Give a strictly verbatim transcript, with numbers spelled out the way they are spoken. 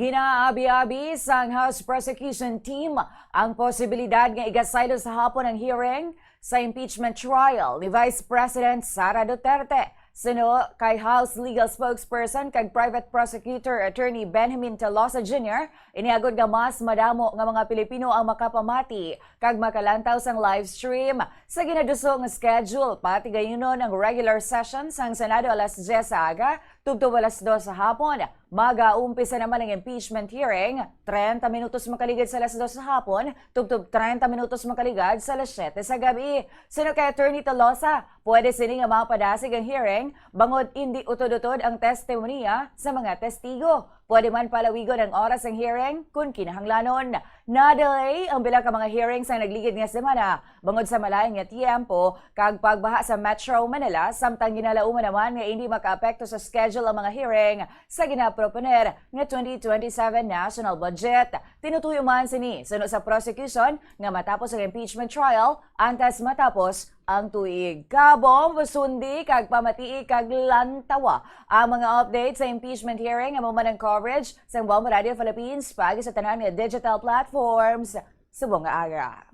Ginaabi-abi sang House Prosecution Team ang posibilidad nga igasaylo sa hapon ang hearing sa impeachment trial ni Vice President Sara Duterte. Suno kay House Legal Spokesperson kag Private Prosecutor Attorney Benjamin Tolosa Junior, iniagod nga mas madamo nga mga Pilipino ang makapamati kag makalantaw sang live stream sa ginaduso nga schedule. Patigayunon ang regular session sang Senado alas diyes sa aga tubtob alas dos sa hapon. Magaumpisa naman ang impeachment hearing treinta minutos makaligad sa alas dos sa hapon tubtob treinta minutos makaligad sa alas siyete sa gabi. Suno kay Attorney Tolosa, pwede sini nga mapadasig ang hearing bangod indi utod-utod ang testimonya sa mga testigo. Pwede man palawigon ang oras sang hearing kon kinahanglanon. Na-delay ang pila ka mga hearing sa nagligid nga semana bangod sa malain nga tiyempo kag pagbaha sa Metro Manila, samtang ginalauman naman nga indi makaapekto sa schedule ang mga hearing sa ginaproponer nga twenty twenty-seven national budget. Tinutuyo man sini suno sa prosecution nga matapos ang impeachment trial antes matapos ang tuig. Kabom, sundi kag pamatii kag lantawa ang mga update sa impeachment hearing. Amo man ang coverage sang Bombo Radio Philippines pagi sa tanan nga digital platforms. Subong nga aga.